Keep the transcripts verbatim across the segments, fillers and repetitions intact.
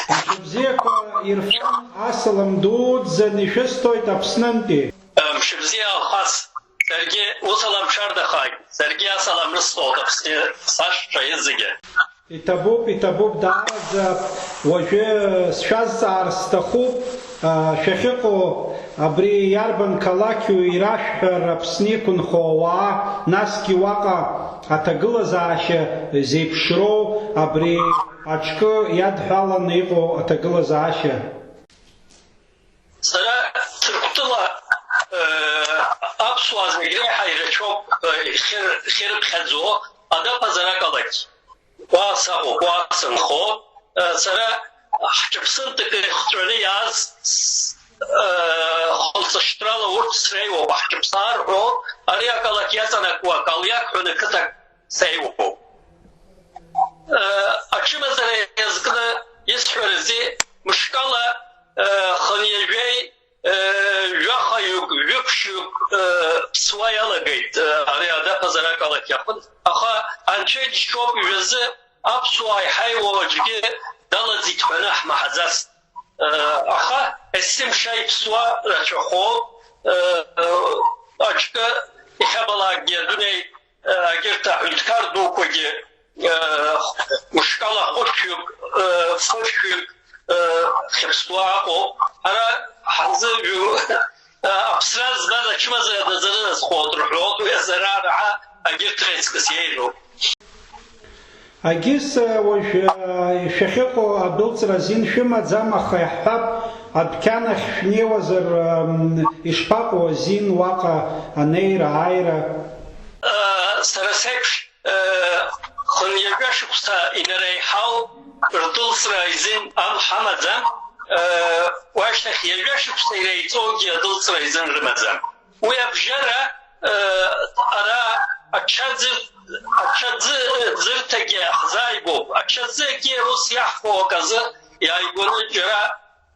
Мшыбзиақәа, Ирфан, асалам дуӡӡаны ишәысҭоит Аԥснынтәи. Мшыбзиа, Алхас, саргьы усалам шәардахааит, саргьы асалам рысҭоит Аԥсны сашәцәа зегьы. Иҭабуп, иҭабуп, даараӡа уажәы сшәазҵаар сҭахуп, а, шәахьыҟоу абри иарбан қалақьу ирашәҳәар, Аԥсны иқәынхо ауаа, насгьы уаҟа аҭагылазаашьа зеиԥшроу абри аҿкы иадҳәаланы иҟоу аҭагылазаашьа. Сара Ҭырқәтәыла, э, аԥсуаа зегь реиҳа ирацәоуп, э, хьыр-, хьырыԥхьаӡо, адаԥазар акалақь. Уа саҟоуп, уа сынхо, э, сара ҳҿаԥсынтәык ихҵәаны иааз, э, хылҵышьҭрала урҭ среиуоуп, ҳҿаԥсаа рҳәо, ари акалақь иаҵанакуа акалиақь ҳәа қыҭак сеиуоуп. Э, ачымазара иазкны исҳәарызеи, мышкала, э, хынҩажәеи, э, жәахаҩык, жәиԥшьҩык, э, ԥсуа иалагеит, э, ари адаԥазар акалақь иаҟынтә. Аха Анцәа иџьшьоуп, ҩазы аԥсуаа иҳаиуа аӡәгьы далаӡит ҳәаны ҳмаҳаӡацт. Э, аха есымша иԥсуа рацәахоуп, э, э, аҿкы иахьабалакгьы адунеи Егьырҭ аҳәынҭқар дуқәагьы, э, мышкала хәышәҩык, э, фышәҩык, э, хьыԥсуа ыҟоуп. Ҳара ҳзы, э, аԥсра збаз ачымазара дазыразхоит рҳәоит, уи азы раҳа егьырҭ реиҵкыс иеиӷьуп. Агьыс, э, уажә, э, шәахьыҟоу адәылҵра азин шәымаӡам, аха иаҳҳәап, адәқьан ахь шәнеиуазар, э, ишԥаҟоу азин уаҟа анеира, ааира? Э, сара сеиԥш, Хынҩажәа шықәса инареиҳау рдәылҵра изин ам ҳамаӡам, уашьҭахь ҩажәа шықәса иреиҵогьы адәылҵра изин рымаӡам. Уи абжьара, ара аҽаӡы, аҽаӡы ӡырҭагьы ҳзааигәоуп. Аҽаӡыгьы ус иаҳфо аказы иааигәаны џьара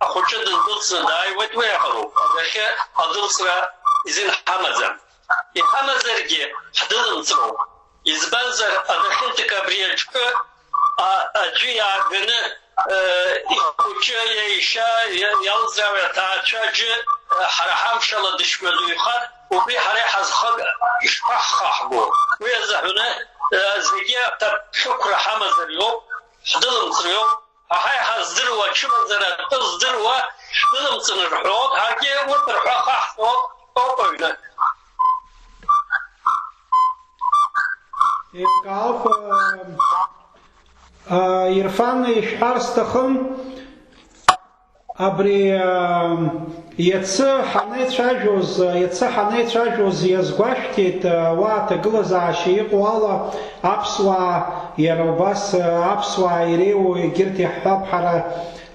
ахәыҷы дындәылҵны дааиуеит, уи аҟароуп адәахьы адәылҵра изин ҳамаӡам. Иҳамазаргьы ҳдәылымҵроуп. Избанзар, адәахьынтәык абри аҿкы, а, аӡәы иааганы, э, ихәыҷы, иеишьа, иа-, иалзаауа аҭаацәа аӡәы, э, ҳара ҳамшала дышьмазаҩхар, убри ҳара иҳазхага ишԥаҳхаҳго? Уи азыҳәаны, э, зегьы аҭакԥхықәра ҳамазар иоуп, ҳдәылымҵыр иоуп. Ҳа ҳаиҳа здыруа, ачымазара атәы здыруа шәдәылымҵын рҳәоит, ҳаргьы урҭ рҳәаха ҳҳәоит, ҳтәоуп аҩны. Еилкаауп, а, а, Ирфан, ишәҳәар сҭахын, абри, а, иацы ҳанеицәажәоз, иацы ҳанеицәажәоз иазгәашәҭеит, а, уа аҭагылазаашьа иҟоу ала, аԥсуаа, иара убас, а, аԥсуаа иреиуоу егьырҭ иаҳҳәап ҳара,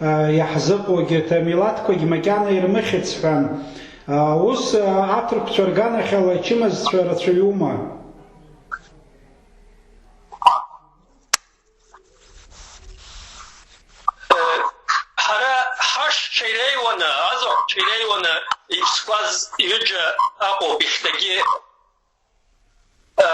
а, иаҳзыҟоу егьырҭ амилаҭқәагь макьана ирмыхьыц ҳәа. А, ус, а, аҭырқәцәа рганахьала ачымазцәа рацәаҩума? Ҳара ҳашьцәа иреиуаны, аӡахәцәа иреиуаны иԥсқәаз ҩыџьа ыҟоуп, ихьҭагьы, э,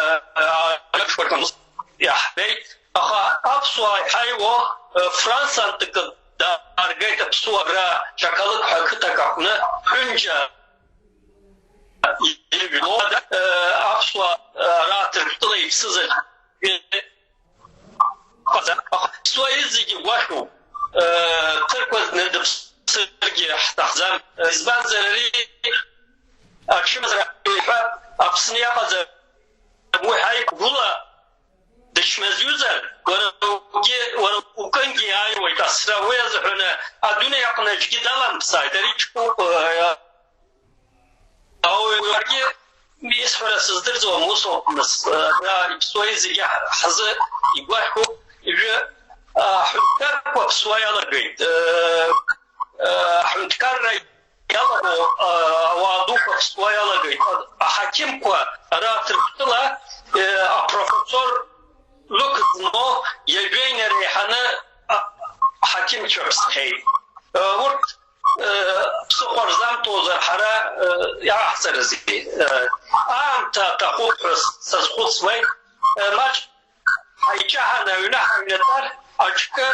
иаҳбеит, аха аԥсуаа иҳаиуа, э, Франциантәык дааргеит аԥсуаа абра Чақалықь ҳәа ақыҭак аҟны, ҳәынџьа ижәло, э, аԥсуаа, э, ара Ҭырқәтәыла иԥсызар, Аԥсуа зегьы гәашәуп, ҭырқәа зны дыԥсыргьы ҳҭахӡам. Избанзар, ари ачымазара иҳәа Аԥсны иаҟаӡам, уи ҳаигәыла дычмазаҩызар, уара угьы, уара укынгьы иааиуеит асра, уи азыҳәаны адунеи аҟны аӡәгьы даламԥсааит, ари ҷкәын, Ауаҩы уаргьы исҳәара сыздырӡом, усоуп, нас, абра иԥсуа зегьы ҳзы игәаҳәоуп, ижәы, аҳәынҭқарқәа ԥсуа иалагеит, аҳәынҭқарра иалаго, ауаа дуқәа ԥсуа иалагеит, аҳақьымқәа ара Ҭырқәтәыла, апрофессор лықәӡно, ҩажәа инареиҳаны аҳақьымцәа ԥсхьеит. Урҭ ԥсыхәа рзамҭозар, ҳара, э, иаҳҵарызеи? Э, аамҭа аҭахуп ҳәа с-, сазхәыцуеит. Э, маҷк ҳаиҷаҳаны аҩны ҳаҩнаҵар, аҿкы,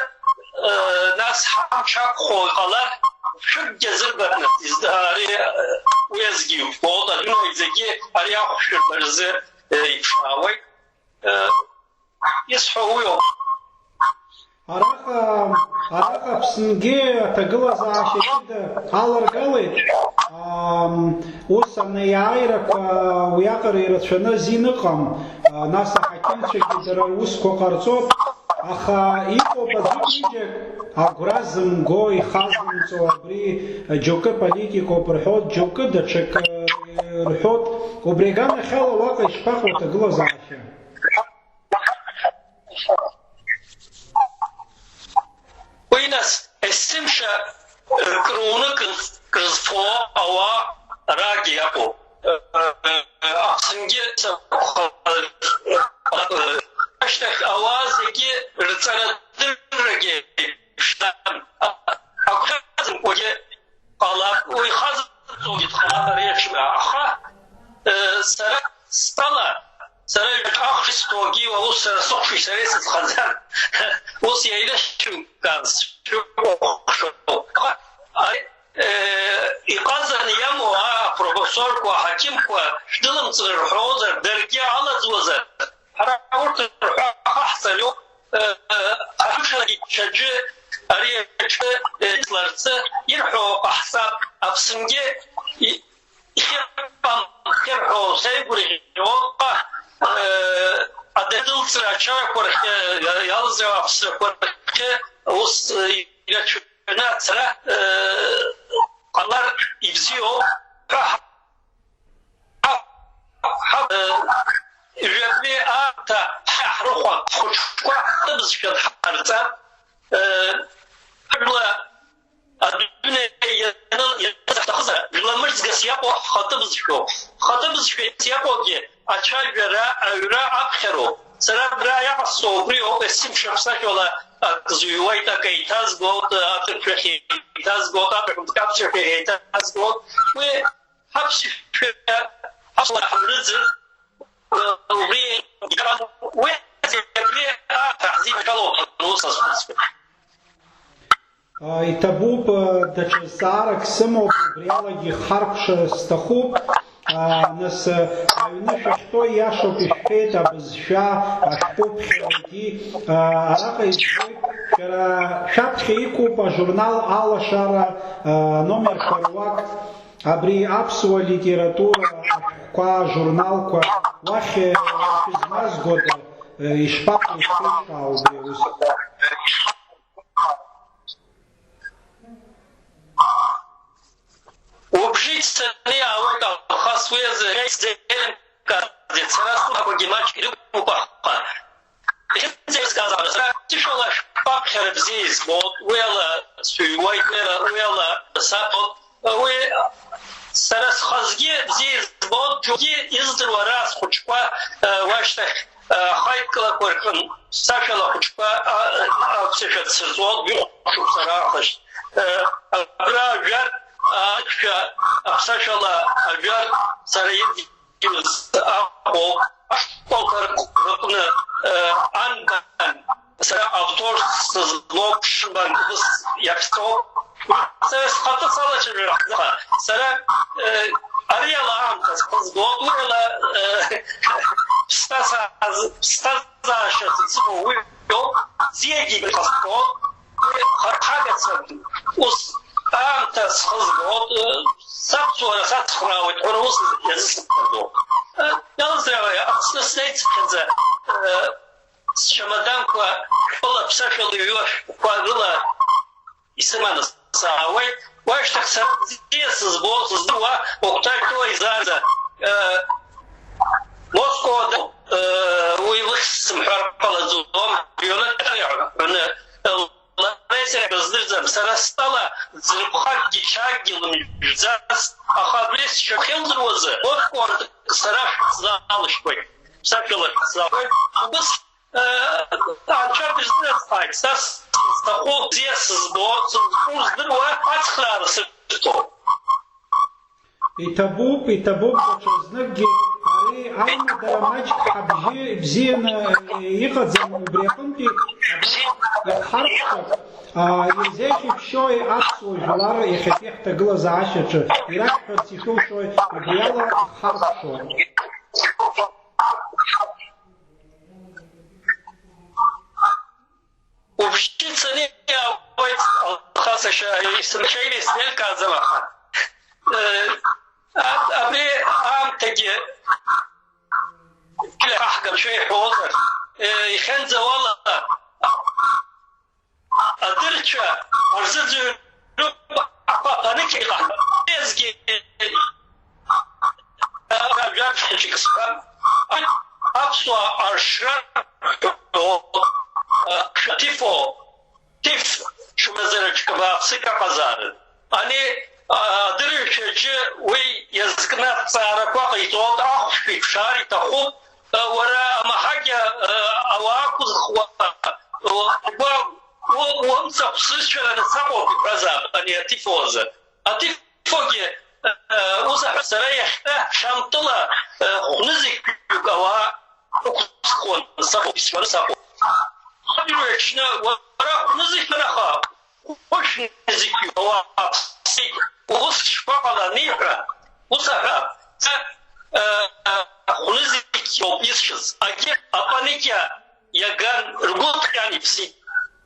нас ҳамч ақәхо иҟалар, шәыкгьы азырбарныс, изда-, ари, уи азгьы иубоит, адунеи зегьы ари ахәшәырба рзы, иԥшаауеит. Исҳәо уиоуп. Араҟа, араҟа Аԥсынгьы аҭагылазаашьа ҷыда аларгалеит. Ам, ус анеиааирақәа уиаҟара ирацәаны азин ыҟам. А, нас аҳақьымцәагьы дара русқәа ҟарҵоит. Аха иҟоуп аӡәык-ҩыџьак агәра зымго, ихазымҵо, абри џьоукы политикоуп рҳәоит, џьоукы даҽакы рҳәоит. Убри аганахьала уаҟа ишԥаҟоу аҭагылазаашьа? Уи нас, есымша, э, круны кыз-, кызфо ауаа рагьы иакәу. Э, э, э, Аԥсынгьы сакәхап, э, э, ашьҭахь ауаа зегьы рҵарадыррагьы ԥшӡан. А-, агәхьаазымкуагьы ҟалап, уи ихазҵогьы дҟалап ари аҽны. Аха, э, сара стәала, сара ҩаҿахәшьа стәогьы, уа ус сара сыхәшәи сареи сызхаӡам. Ус иаирышәымкаан сшәыкәыхшоуп. Аха, ари, э, иҟазаны иамоу апрофессорқәа, аҳақьымқәа шәдәылымҵыр рҳәозар, даргьы алаӡуазар, ҳара урҭ рҳәа ҳаҳҵариоуп. Э, э, ҳаԥхьагьы ҽаӡәы ари аҽы, э, ҵларцы ирҳәо ҟаҳҵап, Аԥсынгьы и-, ихьыҟам, ирҳәо сеигәырӷьо, э, адәы дылҵра ачарақәа рхы, иалҵра аԥсрақәа рхы, ус, э, ирацәаҩны ацара, э, ҟалар ибзиоуп ҳәа ҳа-, ҳа-, э, жәабри аамҭа ҳа-, ҳрыхәа ҳхәыҷқәа ҳҭыԥ зшәа дҳарҵар, э, ҳажәла адунеи ианы-, ианызаҳҭахызар, жәла мыждас иаҟоу ҳхатәы бызшәоуп. Ҳхатәы бызшәас иаҟоугьы ацәажәара, аҩра аԥхьароуп. Сара абра иҟасҵо убри ауп, есымша ԥсышәала акы зыҩуеит, акы еиҭазгоит, аҭырқәшәахь еиҭазгоит, аԥшәмаԥшьахь еиҭазгоит. Уи ҳаԥсшәа, ҳаԥсуара ҳамрыӡыр, убри, уи, абри аҭ ҳзидҳәалоуп, ус азхәыцуеит. А, иҭабуп, а, даҽа зҵаарак сымоуп, убри алагьы харкәша сҭахуп. А, нас, а, аҩны шәахьтәоу иашоуп, ишәҳәеит, абызшәа, ашәҟәыԥхьарагьы, а, араҟа избоит, шәара шәаԥхьа иқәуп ажурнал Алашара, а, аномерқәа руак. Абри аԥсуа литература ашәҟәқәа, ажурналқәа уахь, э, шәызмазгода, э, ишԥаҟоу, ишԥеиҿкаау убри аус? Убжьы иццаны иаауеит Алхас, уи азы еизеилымкааӡеит, сара сусқәагьы маҷк ирықәуп, аха Иахьынӡеизгаз ала, сара сышәала шәҟәаԥхьара бзиа избоит, уи ала сыҩуеит, уи ала, уи ала саԥхьоит. Уи сара схазгьы бзиа избоит, џьоукгьы издыруа ара схәыҷқәа, э, уашьҭахь, э, ҳаидкылақәа рҟын сашәала ахәыҷқәа, а, аԥсышәа дсырҵоит, ҩышықәса раахыс. Э, абра ажәар, аԥсшәа, аԥсашәала ажәар сара иргьы Аҟәоуп, ашколқәа рҟны, э, анбан, сара автор сызлоу ԥшьбан ус иаԥсоуп. Сара схатәы салацәажәар ҳзыҟа, сара, э, ари ала аамҭа схызгоит, уи ала, э, ԥсҭазааз-, ԥсҭазаашьа сымоуп, уи иоуп, бзиагьы иҟасҵоит. Уи хархагацәан, ус аамҭа схызгоит, саԥсуара сацхраауеит ҳәа ус иазысыԥхьаӡо. Иалзрава Аԥсны снеицыԥхьаӡа, счамаданқәа шәҟәыла, ԥсашәала иҩу ашәҟәқәа рыла исыманы саауеит. Уашьҭахь сара бзиа сызбо, сыздыруа, Окәтаӷь Туа изааӡа, Москва, уи лыхьӡ сымҳәар ҟалаӡом, Виолетта иаҳәаны, лара исырҳәо здырӡом, сара стәала ӡырԥхакгьы чакгьы лымжәӡац, аха абри сшьа ахьылдыруазы, урҭ уартык сара шәзаалышьҭуеит, сашәала шәзаауеит. Убыс, э, анцәа дыздырӡааит, са сҭаху, бзиа сызбо, сызҿу здыруа ацхраара сырҭоит. Иҭабуп, иҭабуп даҽазныкгьы ари Аимадара маҷк ҳабжьы бзианы иҟаӡам, убри аҟынтәи иҳархәап, аа, ирзеиӷьыбшьои аԥсуа жәлар иахьатәи ҳҭагылазаашьаҿы, ирашәҳәарц ишәылшои, убри ала иҳархәап. Убжьы цаны иаауеит, Алхас ашьа, исымшеит, исзеилкааӡам, аха, э, а-, абри аамҭагьы ҳаҳгацәа иҳәозар, э, ихьанӡауала адырцәа рзыӡырҩроуп апапанықьа иҟаҳҵазгьы. Жәабжь хәыҷык сҳәап. Аԥсуаа аршра ҳәоу, ҭифо, ҭиф шәымазараҿ бааԥсык аҟазаарын. Ани, а, адырҩаҽаҿы уи иазкны аҭҵаарақәа ҟаиҵоит, ахәшә иԥшаар иҭахуп, а, уара амаҳагьа, а, ауаа ақәызхуа, уа, уа, уа, уамца ԥсышәараны саҟоуп иҳәазаап ани аҭифо азы. Аҭиф Фогьы, э, ус аҳәа, сара иахьа Шамтыла, э, хәнызқьҩык ауаа ықәсхуан, сахәоуп, исҳәаны сахәоуп. Адырҩаҽны уара хәнызқьҩык, аха хәышәнызқьҩык ауаа ԥсит, ус шԥаҟала аниҳәа, ус аҳәа, сара, э, э, хәнызқьоуп исшаз, агьи апаникьа иаган, ргәы ҭҟьан иԥсит,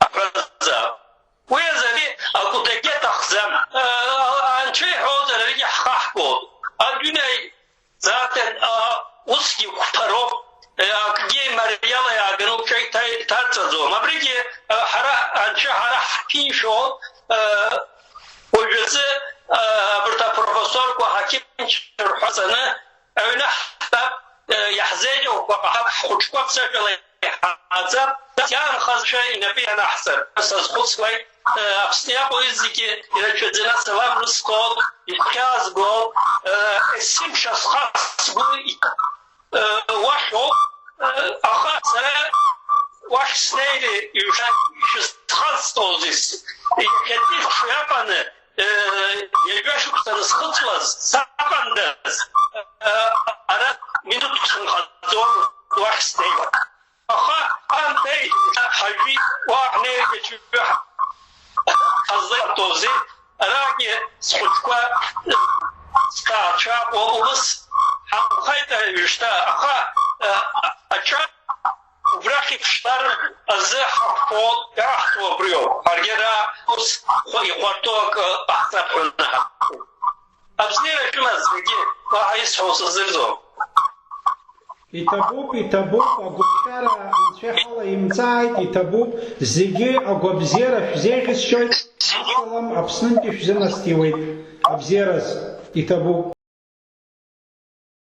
аҳәазаап. Уи азы ари агәҭагьы аҭахӡам. Анцәа иҳәозар, аригьы ҳхаҳгоуп. Адунеи заатәын, усгьы қәԥароуп. Акгьы мариала иааганы уҿы иҭа-, иҭарҵаӡом. Абригьы ҳара, Анцәа ҳара ҳԥишәо, уажәазы абарҭ апрофессорқәа ҳақьымчы рҳәаҵаны, Аҩны ҳтәап, э, иаҳзеиӷьу ҳхәыҷқәа ԥсышәала иҳаӡап, иаанхазшәа инапы ианаҳҵар, сазхәыцуеит, э, Аԥсны иҟоу зегьы ирацәаӡаны асалам рысҭоит, игәхьаазгоит, э, есымша схы сгәы и-, э, уахьоуп, э, аха сара уахь снеири, ишәа-, ишәысхазҵозеи, с-, иахьатәи хшыҩ аҟаны, Э, ҩажәа шықәса рызхыҵуаз саҟандаз, э, ара минуҭк сынхаӡом уахь снеиуа. Аха, антеи, ҳажәи, уа ҳнеиргьы ҳазлеиҭоузеи, арагьы схәыҷқәа, э, сҭаацәа, уа убыс ҳамхеит, э, ҩышьҭа, аха, э, аҿа Убрахь иԥшаар азы ҳаԥхоит, иаҳҭо убриоуп. Ҳаргьы ара ус хәа-, ихәарҭоу акы ҟаҳҵап ҳәа ҳаԥхоит. Абзиара шәымаз зегьы, уаҳа исҳәо сыздырӡом. Иҭабуп, иҭабуп, агәыԥхара анцәа иҳалаимҵааит, иҭабуп, зегьы агәабзиара шәзеиӷьасшьоит, асалам Аԥснынтәи шәзынасҭиуеит, абзиараз, иҭабуп.